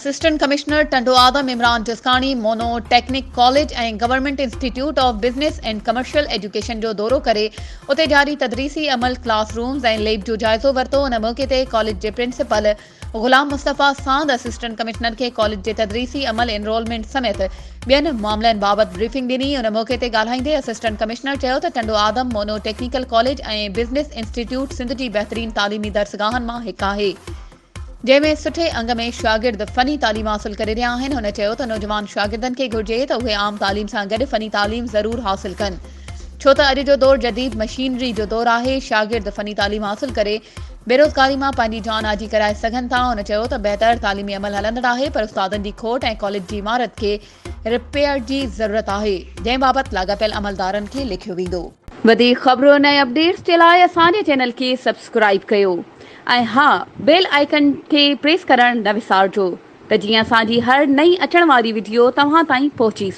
Assistant commissioner Tando Adam Imran Jaskani mono technic college ۽ government institute of business and commercial education جو دورو ڪري اتي جاري تدريسي عمل، ڪلاس رومز ۽ ليب جو جائزو ورتو. ان موقعي تي ڪاليج جي principal Ghulam Mustafa Sand assistant commissioner کي ڪاليج جي تدريسي عمل، انرولمينٽ سميت ٻين معاملن بابت بريفنگ ڏني. ان موقعي تي ڳالهائيندي اسسٽنٽ ڪمشنر چيو ته Tando Adam mono technical college ۽ business institute Sindh جي بهترين تعليمي درسگاهن مان هڪ آهي. جنهن ۾ سٺي انگ ۾ شاگرد فني تعليم حاصل ڪري رهيا آهن، هن چيو ته نوجوان شاگردن کي گهرجي ته اهي عام تعليم سان گڏ فني تعليم ضرور حاصل ڪن ڇو ته اڄ جو دور جديد مشينري جو دور آهي، شاگرد فني تعليم حاصل ڪري بيروزگاري مان پنهنجي جان آجي ڪرائي سگهن ٿا، هن چيو ته بهتر تعليمي عمل هلندڙ آهي پر استادن جي کوٽ ۽ ڪاليج جي عمارت کي رپيئر جي ضرورت آهي، جنهن بابت لاڳاپيل عملدارن کي لکيو ويندو. وڌيڪ خبرن ۽ اپڊيٽس جي لاء اسان جي چينل کي سبسڪرائيب ڪيو ۽ ها بيل آئيڪن کي پريس ڪرڻ نه وسارجو ته جيئن اسان جي هر نئين اچڻ واري وڊيو توهان تائين پهچي سگهي.